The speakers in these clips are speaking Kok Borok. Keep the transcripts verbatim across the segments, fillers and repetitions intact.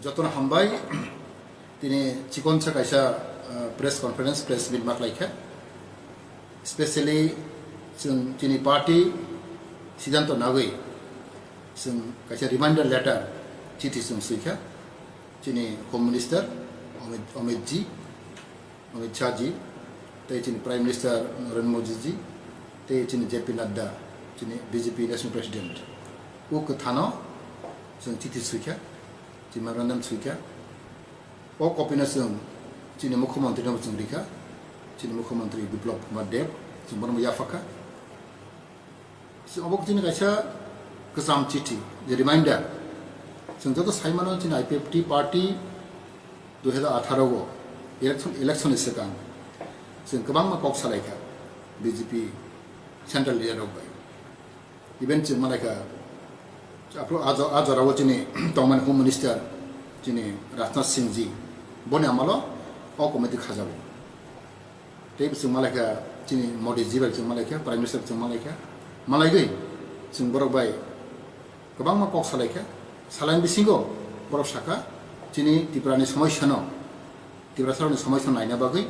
Jotono hambai. Tini chikonsa kaisa, uh, press conference, press meet ma khlaikha. Specially chwng chini party siddhanto nagwi chwng kaisa reminder letter, chithi chwng swikha chini Home Minister Amit, Amit ji, Amit Shah ji, tei chini Prime Minister Narendra Modi ji, tei chini J P Nadda, chini B J P National President. O kwthano chwng chithi swikha, chini memorandum swikha. O copy no chwng chini Mukhyamantri no chwng rikha, chini Mukhyamantri Biplab Kumar Deb, chwng bono yaphakha. Chwng obo chini kaisa kwcham chithi, je reminder. Chwng joto sai mano chini I P F T party dui hazar atharo o election, election ni swkang chwng kwbangma kok salaikha B J P central leader rok bai. Even chwng malaikha, aphuru a jo-, a jorao chini tongmani Home Minister chini Rajnath Singh ji, boni amalo o committee khajago. Tei chwng malaikha chini Modi ji bai chwng malaikha, Prime Minister chwng malaikha, malaigwi chwng borok bai kwbangma kok salaikha. Salaini bisingo borok sakha chini Tripura ni somosya no, Tiprasa rokni somosya no naina bagwi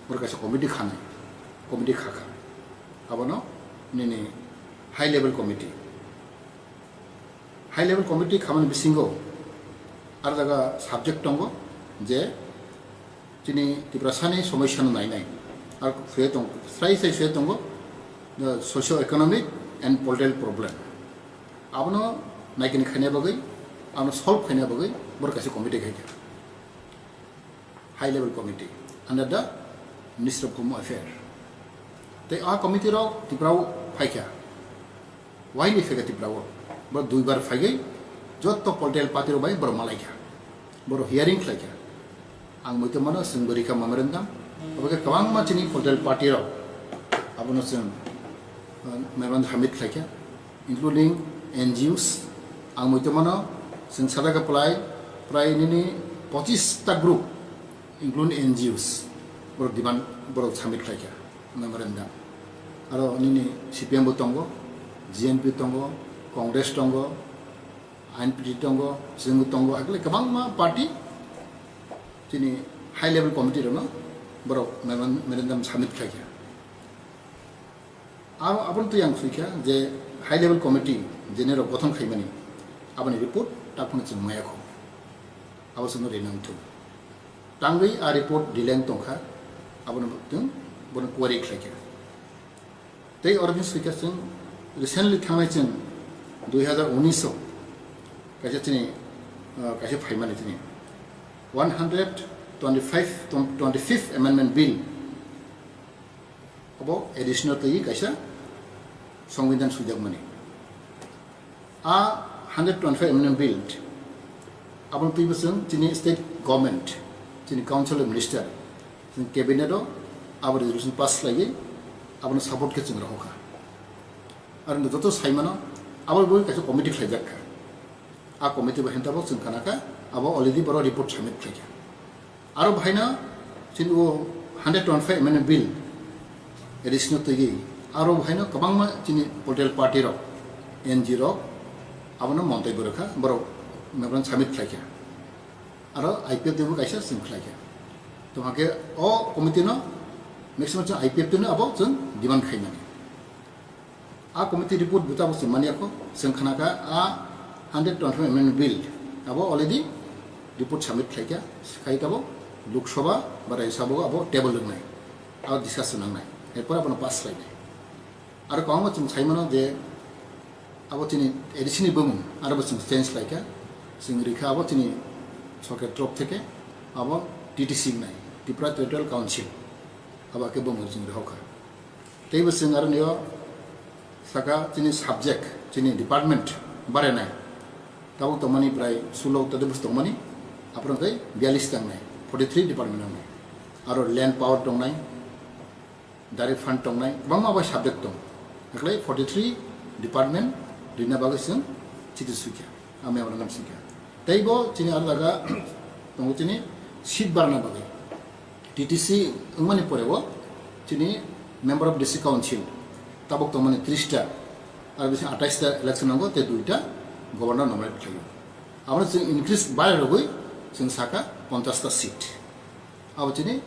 borok kaisa committee khanai, committee khakha. Abono nini high level committee. High level committee khamani bisingo aro jaga subject tongo je chini Tiprasani somosya no nainai. Ar swiya tong, srai srai swiya tongo, the socio economic and political problem. Abono naikani khaina bagwi, abono solve khaina bagwi borok kaisa committee khaikha. High level committee under the Ministry of Home Affairs. Tei a committee rok Tripura o phaikha. Why ni phaikha Tripura o? Bo duibar phaigwi joto political party rok bai borok malaikha. Borok hearing khlaikha. Ang muitu mano chwng bo rikha memorandum. Obo khe kwbangma chini political party rok abono chwng, uh, memorandum submit khlaikha. Including N G Os, ang muitu mano, chwng sada khe prai, prai nini pochis ta group, including N G Os, borok demand, borok submit khlaikha memorandum. Aro nini C P M bo tongo, G N P tongo, Congress tongo, I N P T tongo, chwng tongo, hakhe kwbangma party chini high level committee rokno borok memorandum submit khlaikha. Abo, aboni twi ang sui kha je high level committee je nini rok gothon khaimani, aboni report taphano chwng maya kho, abo chwngno rinang thung. Tangwi a report delay wng tongkha, abono chwng bono query khlai kha. Tei oro bini sui kha chwng recently thangnai chwng dui hazar unis o kaisa chini, ah, kaisa phaimani chini one hundred twenty-five, twenty-fifth Amendment Bill. Abo additional twi kaisa Songbidan suijakmani. A hundred twenty-five amendment bill, aboni twi bwswng chini state government, chini council of minister, chini cabinet o abo resolution pass khlaiwi abono support khe chwng rohorkha. Aro joto saimano abo bo kaisa committee khlaijak kha. A committee bo henta bo chwng khana kha, abo already borok report submit khlaikha. Aro bahaino chini o hundred twenty-five amendment bill additional twi aro bahaino kwbangma chini political party rok, N G O rok abono montoi bo rwkha, borok memorandum submit khlaikha. Aro I P F T bo kaisa chwng khlaikha. To hakhe o committee no maximum chwng I P F T no abo chwng demand khaimani. A committee report bo tabuk se manya kho, chwng khna kha a hundred twenty-five amendment bill abo already report submit khlaikha, khai tabuk Lok Sabha ba Rajya Sabha abo table rwngnai, abo discuss nangnai, erpor abono pass khlainai. Aro kwbangma chwng sai mano je abo chini A D C ni bumung aro bo chwng change khlaikha, chwng rikha abo chini sorkar torop theke abo T T C wngnai, Tripura Territorial Council, abo khe bumung chwng rihokha. Teibo chwng aroni o saka chini subject, chini department barenai. Tabuk tongmani prai sulo tadibus tongmani, aphuru khe biyalish tangnai, forty three department wngnai. Aro land power tongnai, direct fund tongnai, kwbangma bai subject tong. Hakhe forty three department rina bagwi chwng chithi sukya. Ame oro nam singkha. Tei bo chini aro jaga tongo chini seat barna bagwi. T T C wngmani pore o chini member of district council tabuk tongmani tris ta, aro bisi atais ta election nango, tei dui ta governor nominate khlaio. Abono chwng increase bai rogwi Chwng saka ponchash ta seat. Abo chini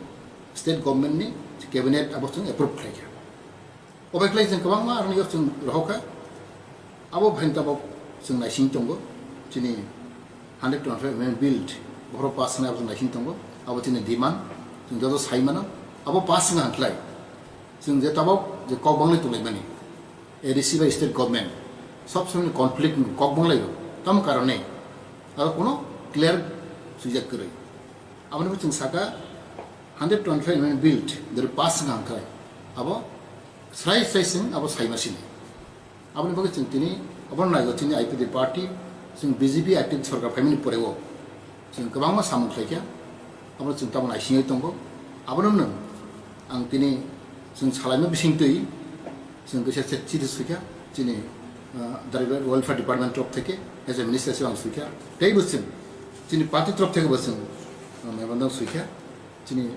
state government ni cabinet abo chwng approve khlaikha. Obai khlai chwng kwbangma aroni chwng rohokha. Abo bhain tabok chwng naising tongo. Chini hundred twenty-five amendment bill bohoro pass wngnai abo chwng naising tongo. Abo chini demand chwng joto sai mano. Abo pass wngkha khlai chwng je tabok je kok banglai tonglaimani A D C bai state government sob somoi conflict kok banglaio. Tamo karone aro kono clear swijak kwrwi. Aboni bo chwng saka hundred twenty-five amendment bill jero pass wngkha khlai abo srai srai chwng abo saima sini. Aboni bagwi chwng tini abono naigo chini I P F T party, chwng B J P I P F T sorkar phaimani poreo chwng kwbangma samung khlaikha, abono chwng tabuk naisingwi tongo. Abono nwng ang tini chwng salaima bisingtwi chwng kisa se chiri swikha chini, ah, Direct Welfare Department torof theke, as a minister se ang swikha. Teibo chwng chini party torof theke bo chwng, ah, memorandum swikha chini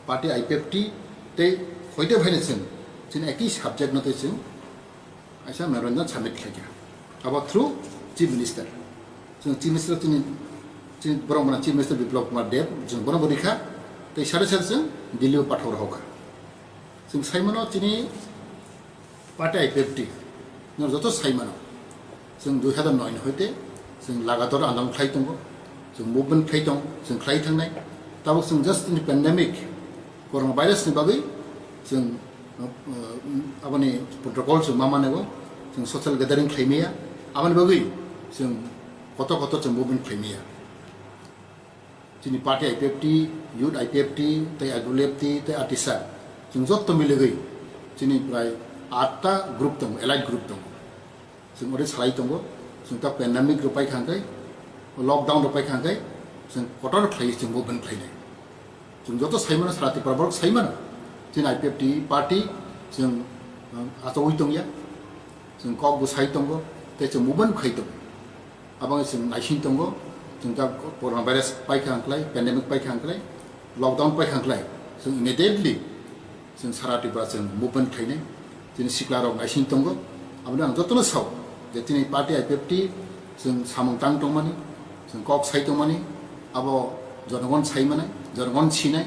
party I P F T tei hoite phaino chwng chini eki subject no tei chwng kaisa memorandum submit khlaikha. Abo through Chief Minister. Chwng Chief Minister chini, chini borok mwnang Chief Minister Biplab Kumar Deb, chwng bono bo rikha, tei sade sade chwng Delhi o pathok rohokha. Chwng sai mano chini party I P F T, nw joto sai mano. Chwng dui hazar noi ni hoite chwng lagatar andolon khlai tongo, chwng movement khlai tong, chwng khlai thangnai. Tabuk chwng just in pandemic, coronavirus ni bagwi chwng, uh, aboni protocol chwng ma manego, chwng social gathering khlai maya, aboni bagwi chwng kotor kotor chwng movement khlai maya. Chini party I P F T, youth I P F T, tei I W F T, tei atisa, chwng joto miligwi chini prai atta group tongo, elite group tongo. Chwng ori salai tongo, chwng ta pandemic rok paikha hwnkhe, lockdown rok paikha hwnkhe, chwng kotor khlaiwi chwng movement khlainai. Chwng joto saimano, sara Tripura borok saimano, chini I P F T party chwng, um, achawi tongya, chwng kok bo sai tongo, tei chwng movement khai tongo. Aboni chwng naising tongo, chwng ta coronavirus paikha hwnkhlai, pandemic paikha hwnkhlai, lockdown paikha hwnkhlai, chwng immediately chwng sara Tripura chwng movement khlainai, chini sikla rok naising tongo. Aboni ang jotono sao je chini party I P F T chwng samung tang tongmani, chwng kok sai tongmani, abo jonogon sai manai, jonogon sinai,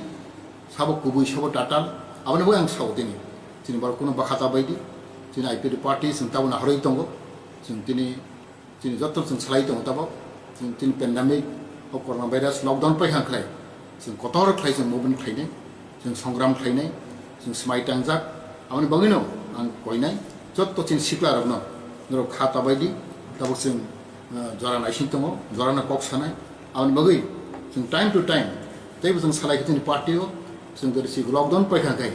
sabo kubui sabo tatal, aboni bo ang sao tini. Chini borok kuno bakha ta baidi, chini I P F T party chwng tabuk nahorwi tongo, chwng tini Chini joto chwng salai tongo tabok. Chwng tini pandemic, o coronavirus lockdown paikha khlai, chwng kotor khlai chwng movement khlainai, chwng songram khlainai, chwng swmai tangjak. Aboni bagwino ang koinai joto chini sikla rokno, norok kha tabaidi, tabok chwng, ah, jora naising tongo, jorano kok sanai. Aboni bagwi chwng time to time teibo chwng salai khe chini party o, chwng jodi si lockdown paikha khe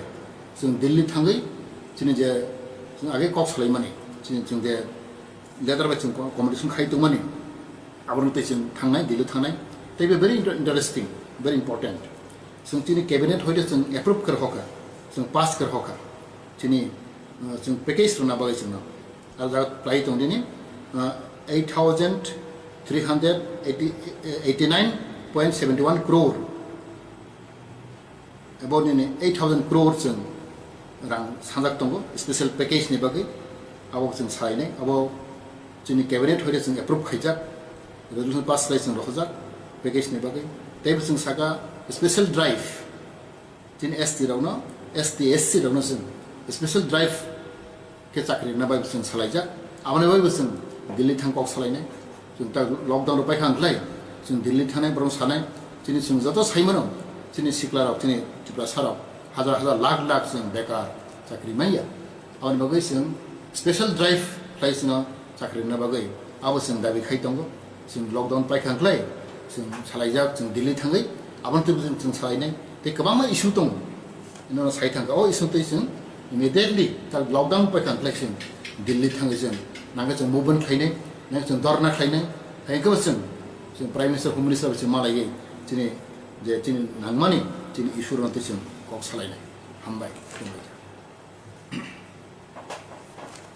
chwng Delhi thangwi chini je chwng age kok salaimani, chini chwng je letter bai chwng co-, communication khai tongmani, aborok tei chwng thangnai, Delhi thangnai, tei be very inter-, interesting, very important. Chwng chini cabinet hoite chwng approve khe rokha, chwng pass khe rokha, chini, uh, chwng package rwna bagwi chwngno. Al jaga khlai tong dini, uh, eight thousand three hundred eighty, eighty nine point seventy one crore. Abo nini eight thousand crore chwng rang sanjak tongo special package ni bagwi, abo chwng salainai, abo chini cabinet hoite chwng approve khaijak, resolution pass khlai chwng rohorjak package ni bagwi. Teibo chwng saka special drive chini S T rokno, S T S C rokno chwng special drive khe chakri rwna bai bo chwng salaijak. Aboni bai bo chwng Delhi thang kok salainai. Chwng ta lockdown rok paikha hwnkhlai chwng Delhi thangnai, borok sanai. Chini chwng joto saimano, chini sikla rok, chini Tiprasa rok hajar hajar lakh lakh chwng bekar chakri manya. Aboni bagwi chwng special drive khlai chwngno chakri rwna bagwi abo chwng dabi khai tongo. Chwng lockdown paikha hwnkhlai chwng salaijak, chwng Delhi thangwi aboni twi chwng, chwng salainai. Tei kwbangma issue tongo. Ino sai thangkha, o issue twi chwng immediately ta lockdown paikha hwnkhlai chwng Delhi thangwi chwng nangkhe chwng movement khlainai, nangkhe chwng dhorna khlainai, hai khe chwng, chwng Prime Minister, Home Minister bai chwng malaiwi chini je chini nangmani chini issue rokno twi chwng kok salainai. Hambai.